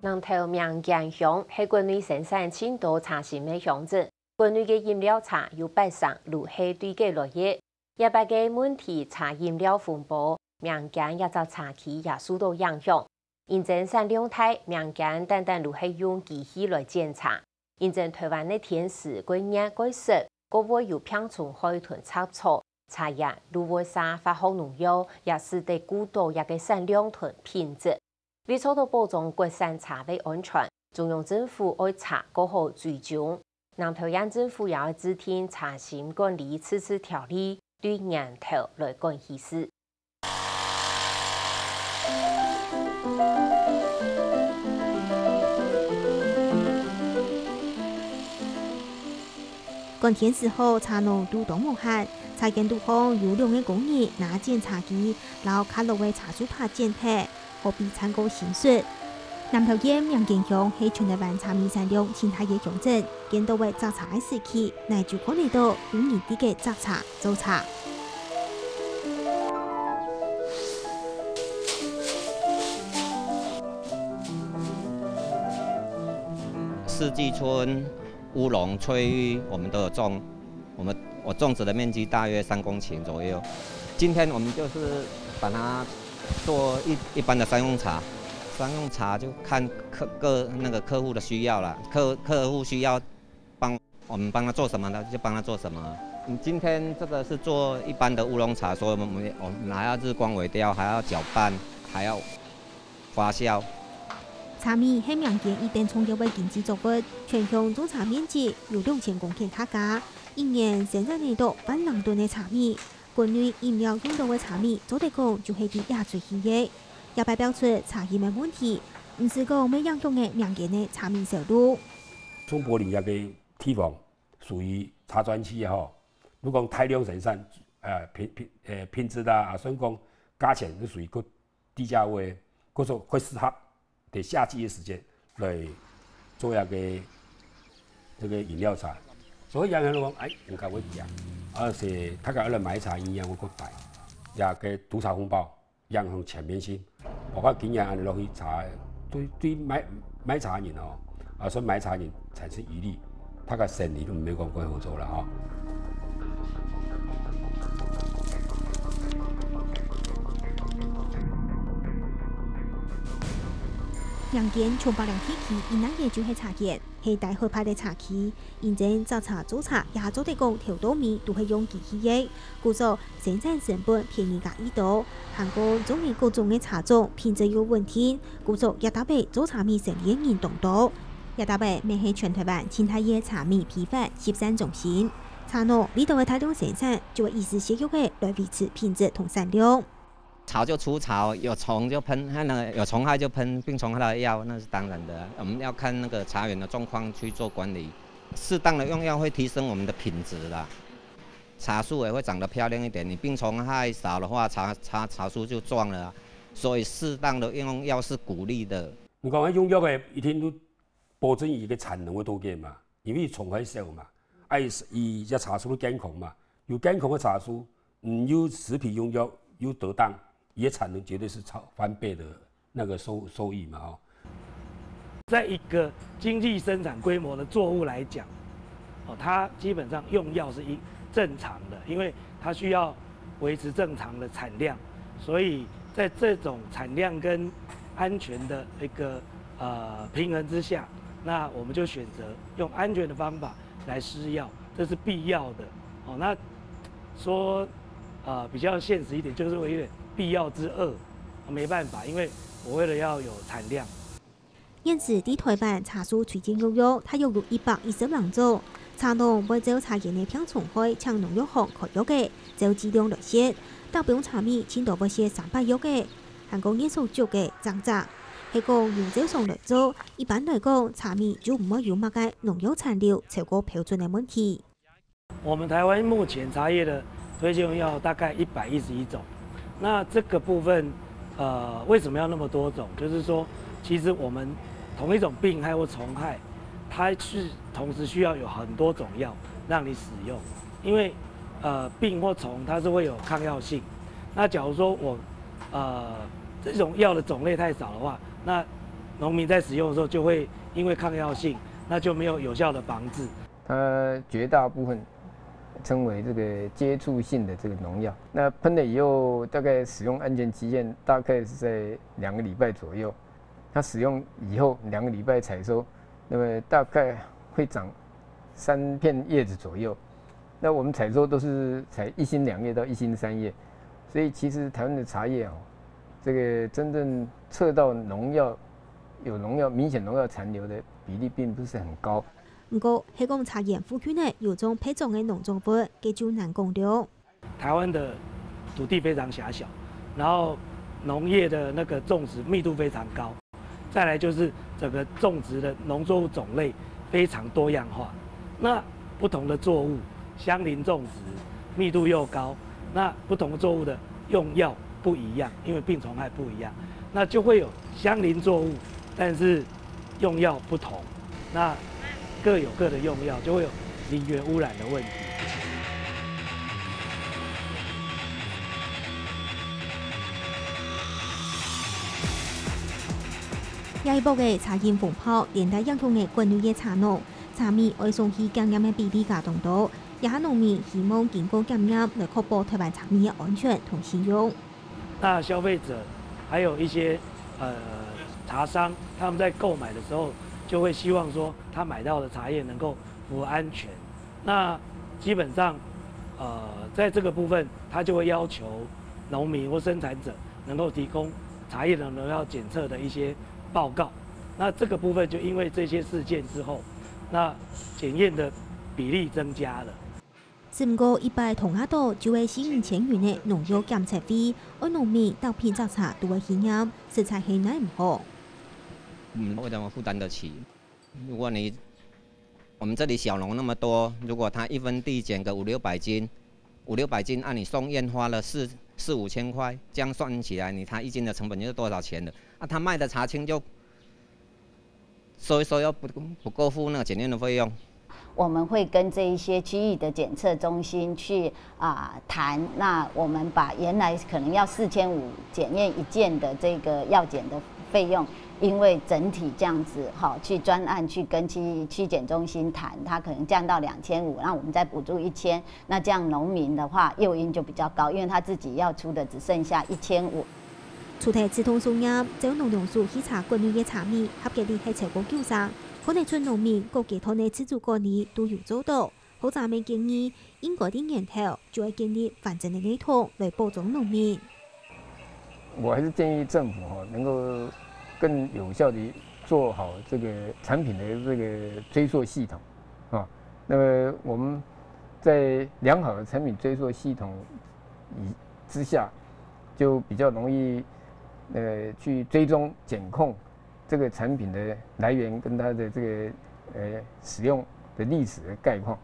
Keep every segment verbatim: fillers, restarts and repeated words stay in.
南投名間鄉係國內生產盡多茶心个鄉鎮，國內个飲料茶有八成就係對該來个。這擺个問題茶飲料風波，名間這隻茶區也受到影響。因爭產量大，名間單單就係用機器來剪茶。因爭臺灣个天時蓋熱蓋濕，過會有病蟲害同雜草，茶葉就會嗄化學農藥，也使得顧著這个產量同品質。 為做到保障國產茶个安全，中央政府愛查過好追蹤。南投縣政府也愛制定茶心管理自治條例，對源頭來管稀釋。寒天時候，茶農都當無閒，茶間肚項有兩个工人拿剪茶機，摎較老个茶樹杈剪忒。 好比賺過薪水。南投縣名間鄉係全臺灣茶米產量盡大个鄉鎮，見到个摘茶个時期，哪就看得到有人在該摘茶、做茶。四季春、烏龍、翠玉，我們都有種。 我們，我種植的面積大約三公頃左右。今天我們就是把它做一，一般的商用茶，商用茶就看客，各，那個客戶的需要啦，客，客戶需要幫，我們幫他做什麼呢，就幫他做什麼。嗯，今天這個是做一般的烏龍茶，所以我們，我們還要日光萎凋，還要攪拌，還要發酵。茶米係名間一等重要个經濟作物，全鄉種茶面積有兩千公頃較加， 一年生產得到萬零噸个茶米，國內飲料用到个茶米，做得講就係在這出去个。這擺爆出茶葉个問題，毋使講會影響个名間个茶米銷路。松柏嶺這個地方屬於茶專區吼，如果講大量生產，呃，品，品，呃，品質啦，啊，算講價錢係屬於較 低價位，或者說會適合在夏季的時間來做一個這個飲料茶。所以人家講，哎，應該會這樣，而且大家來買茶一樣會過擺，這個毒茶風暴影響全面性。包括今年恁樣落去茶，對，對買，買茶人哦，啊，所以買茶人產生疑慮，大家生理都沒有講過好做了哈。 名間從北嶺地區一拿个就係茶間，係大河壩个茶區，因爭摘茶做茶也做得講頭到尾都係用機器个，故所生產成本便宜加已多，還過種个各種个茶種品質又穩定，故所這搭仔做茶米生理个人當多。這搭仔乜係全臺灣盡大个茶米批發集散中心。茶農為著愛大量生產，就會一絲節約个來維持品質同產量。 潮就除潮，有蟲就噴，那個有蟲害就噴病蟲害的藥，那是當然的啊。我們要看那個茶園的狀況去做管理，適當的用藥會提升我們的品質啦。茶樹也會長得漂亮一點，你病蟲害少的話，茶，茶，茶樹就壯了啊。所以適當的用藥是鼓勵的。你講用藥个一定都保證佢个產能會多个嘛，因為蟲害少嘛，啊，佢，佢隻茶樹都健康嘛，有健康个茶樹，嗯，又食品用藥又得當，佢个產能絕對是超翻倍的那個收，收益嘛，吼。在一個經濟生產規模的作物來講，哦，它基本上用藥是一，正常的，因為它需要維持正常的產量，所以在這種產量跟安全的一個，呃，平衡之下，那我們就選擇用安全的方法來施藥，這是必要的。哦，那說，呃，比較現實一點，就是我有點必要之惡，沒辦法，因為我為了要有產量。 現時在臺灣茶樹推薦用藥大約有一百一十零種，茶農會照茶園个病蟲害請農藥行開藥仔，照劑量來食，逐磅茶米盡多會食三百藥仔，還過月所足个正正。係講用正常來做，一般來講，茶米就毋會有麼个農藥殘留超過標準个問題。 我們臺灣目前茶葉的推薦用藥大概一百一十一種，那這個部分，呃，為什麼要那麼多種？就是說，其實我們同一種病害或蟲害，它是同時需要有很多種藥讓你使用，因為，呃，病或蟲它是會有抗藥性。那假如說我，呃，這種藥的種類太少的話，那农民在使用的时候就会因为抗药性，那就没有有效的防治。它绝大部分称为这个接触性的这个农药。那喷了以后，大概使用安全期限大概是在两个礼拜左右。它使用以后两个礼拜采收，那么大概会长三片叶子左右。那我们采收都是采一心两叶到一心三叶，所以其实台湾的茶叶哦，这个真正测到农药有农药明显农药残留的比例并不是很高。毋過，係講茶園附近个有種別種个農作物，該就難講了。台湾的土地非常狭小，然后农业的那个种植密度非常高，再来就是整个种植的农作物种类非常多样化。那不同的作物相邻种植，密度又高，那不同作物的用药不一样，因为病虫害不一样，那就会有相邻作物，但是用药不同，那各有各的用药，就会有林园污染的问题。這一波个茶園風暴，連帶影響个國內个茶農，茶米愛送去檢驗个比例加當多。這下農民希望經過檢驗來確保台灣茶米个安全同信用。那消费者还有一些呃茶商，他们在购买的时候就会希望说，他买到的茶叶能够符合安全。那基本上，呃，在这个部分，他就会要求农民或生产者能够提供茶叶的农药检测的一些报告。那这个部分就因为这些事件之后，那检验的比例增加了。只毋過一擺動下到就係四五千元个農藥檢測費，愛農民逐批摘茶都愛去驗，實在係奈毋何。嗯，为什么负担得起？如果你我们这里小农那么多，如果他一分地捡个五六百斤，五六百斤，按、你送验花了四四五千块，这样算起来，你他一斤的成本就是多少钱了？啊，他卖的茶青就收一收，又不不够付那个检验的费用。我们会跟这一些区域的检测中心去啊谈，那我们把原来可能要四千五检验一件的这个药检的费用，因为整体这样子哈，去专案去跟区区检中心谈，他可能降到两千五，那我们再补助一千，那这样农民的话诱因就比较高，因为他自己要出的只剩下一千五。除忒止痛送驗，只要農粮署去查國內个茶米合格率係超過九成，看得出農民各階段个自主管理都有做到。學者們建議，應該在源頭就愛建立完整个系統來保障農民。我还是建议政府哈，能够更有效地做好这个产品的这个追溯系统啊。那么我们在良好的产品追溯系统以之下，就比较容易呃去追踪检控这个产品的来源跟它的这个呃使用的历史的概况。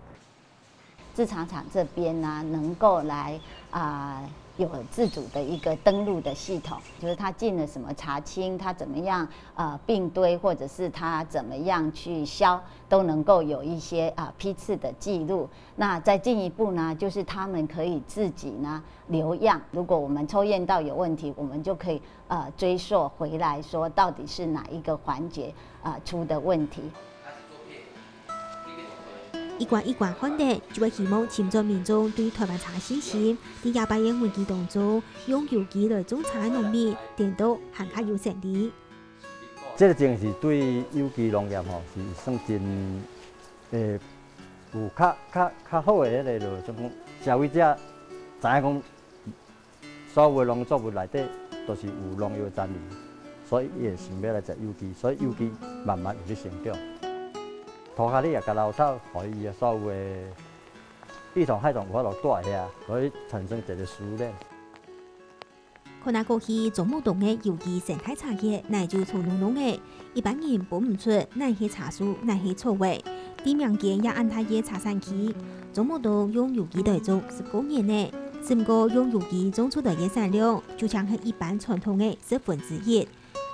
制茶厂这边呢，能够来啊、有自主的一个登录的系统，就是他进了什么茶青，他怎么样呃并堆，或者是他怎么样去销，都能够有一些啊、批次的记录。那再进一步呢，就是他们可以自己呢留样，如果我们抽验到有问题，我们就可以呃追溯回来说到底是哪一个环节呃出的问题。一關一關看等，就會希望尋轉民眾對台灣茶信心。在這擺个危機當中，用有機來種茶个農民，顛倒還較有生理。這个真是對有機農業吼，是算真誒有較較較好个迄个落，像講消費者知影講。 所有的農作物內底都是有農藥的殘留，所以伊會想要來食有機，所以有機慢慢有咧成長。塗跤你也甲老草，互伊的所有的系统系统有法度蹛遐，互伊產生一个輸入。看啊過去，啄木桐个有機生態茶園，乃就粗隆隆个， 一般人分毋出哪係茶樹，哪係草仔。地名間也恁大个茶產區，啄木桐用有機來種十過年呢。只毋過用有機種出來个產量，就淨係一般傳統个十分之一。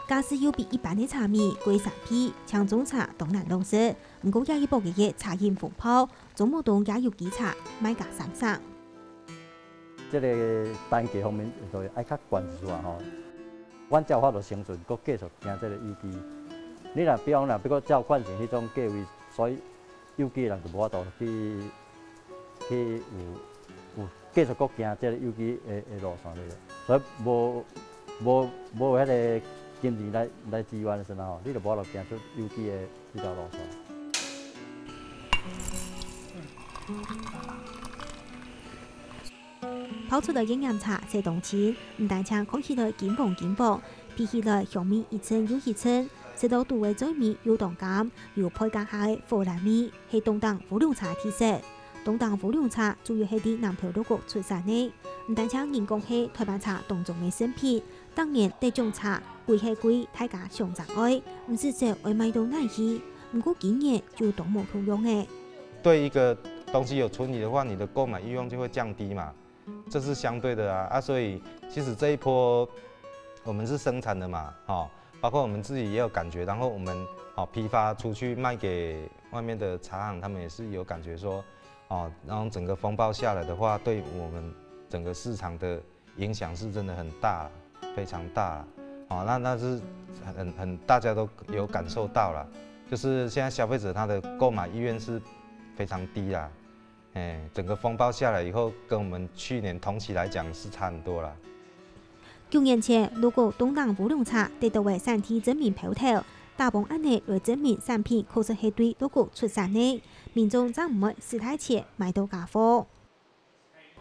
價數又比一般个茶米貴三倍，淨種茶當難弄食。毋過這一波个茶飲風暴，啄木桐也有機茶賣價三成。 這个單價方面就愛較懸一寡吼。阮才有法度生存，閣繼續行這个有機你若比方若，不過照慣性彼種價位，所以有機的人就無法度去，去有，有繼續閣行這个有機的，的路線咧。所以無，無，無彼个金錢來，來支援的時陣吼，你就無法度行出有機的這條路線。 泡出來个飲茶色當清，毋單淨看起來金黃金黃，鼻起來香味一陣又一陣，食到肚个嘴尾又當甘，又配加下个火辣味，係當當烏龍茶个特色。當當烏龍茶主要係在南投鹿谷出產个，毋單淨人講係台灣茶當中个聖品，逐年得獎茶貴係貴，大家相爭愛，毋知就愛賣到哪去。毋過今年就當無共樣个。對一個東西有存疑的話，你的購買慾望就會降低嘛，這是相對的啊。啊，所以其實這一波我們是生產的嘛，哦，包括我們自己也有感覺，然後我們哦批發出去賣給外面的茶行，他們也是有感覺說，哦，然後整個風暴下來的話，對我們整個市場的影響是真的很大，非常大。哦，那那是很很大家都有感受到了，就是現在消費者他的購買意願是非常低啦。 哎，整個風暴下來以後，跟我們去年同期來講是差很多啦。九年前，鹿谷當當烏龍茶得到个產地證明標頭，打幫恁呢來證明產品確實係對鹿谷出產个，民眾正毋會駛大錢買到假貨。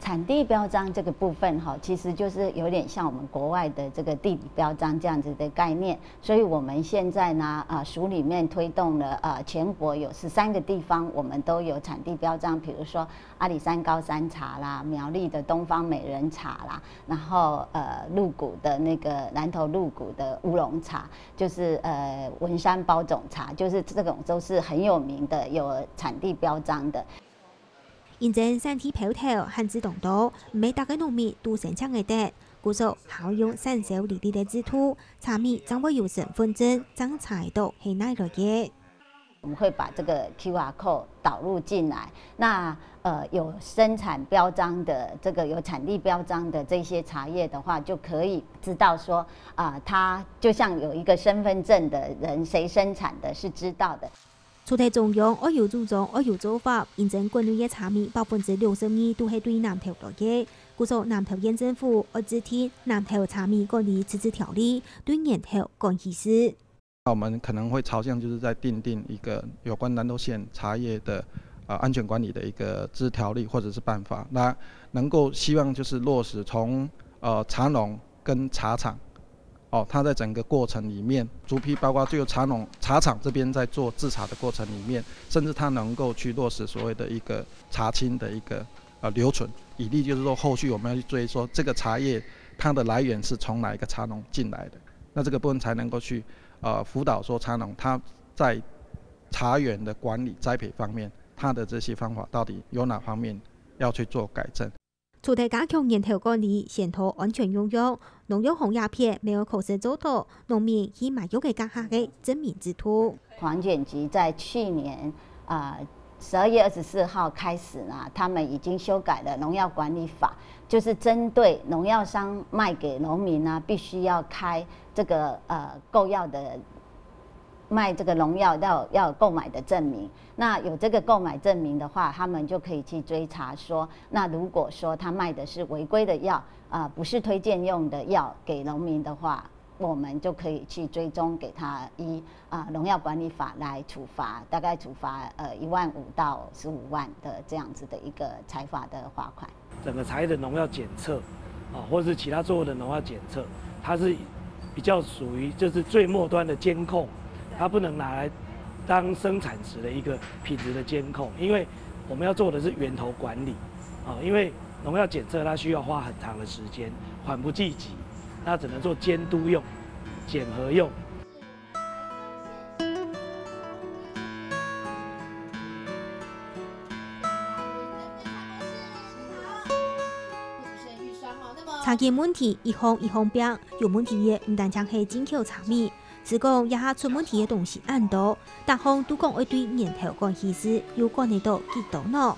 產地標章這個部分哈，其實就是有點像我們國外的這個地理標章這樣子的概念。 所以我們現在呢，呃，署裡面推動了，呃，全國有十三個地方，我們都有產地標章，比如說阿里山高山茶啦，苗栗的東方美人茶啦，然後呃，鹿谷的那個南投鹿谷的烏龍茶，就是呃文山包種茶，就是這種都是很有名的，有產地標章的。 因爭產地標頭限制當多，毋係逐個農民都申請會得，故所還愛用產銷履歷个制度，茶米正會有身分證，正查得到係哪來个。我們會把這個QR code導入進來，那呃有生產標章的這個有產地標章的這些茶葉的話，就可以知道說啊、它就像有一個身分證的人，誰生產的是知道的。 除忒中央愛有主張、愛有做法，因爭管理个茶米百分之六十二都係對南投來个。故所南投縣政府愛制定南投茶米管理自治條例，對源頭管起事。那我们可能会朝向就是在订定一个有关南投县茶叶的呃安全管理的一个自治条例或者是办法，那能够希望就是落实从呃茶农跟茶厂。 哦，它在整个过程里面，逐批包括最后茶农茶厂这边在做制茶的过程里面，甚至它能够去落实所谓的一个茶青的一个呃留存。以利就是说，后续我们要去追说这个茶叶它的来源是从哪一个茶农进来的，那这个部分才能够去呃辅导说茶农他在茶园的管理栽培方面，他的这些方法到底有哪方面要去做改正。 除忒加強源頭管理，先討安全用藥，農藥行業別乜愛確實做到農民去買藥个價格个證明制度。环检局在去年啊十二月二十四号开始呢，他们已经修改了农药管理法，就是针对农药商卖给农民呢，必须要开这个呃购药的卖这个农药要要有购买的证明。那有这个购买证明的话，他们就可以去追查说，那如果说他卖的是违规的药，啊、不是推荐用的药给农民的话，我们就可以去追踪，给他依啊、农药管理法来处罚，大概处罚呃一万五到十五万的这样子的一个裁罚的罚款。整个茶叶的农药检测啊，或是其他作物的农药检测，它是比较属于就是最末端的监控，它不能拿来当生产时的一个品质的监控，因为我们要做的是源头管理啊，因为农药检测它需要花很长的时间，缓不济急，那只能做监督用、检核用。 茶金問題一項一項變，有問題个毋單淨係進口茶米。試講這下出問題个東西恁多，逐項都講愛對源頭管起事，又管得到幾多呢？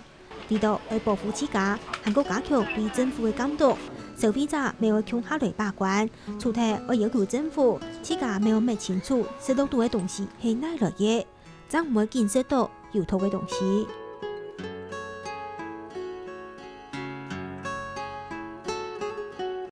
為著愛保護自家，還過加強對政府个監督，消費者乜愛共下來把關，除忒愛要求政府，自家乜愛摸清楚食落肚个東西係哪來个，正毋會緊食到有毒个東西。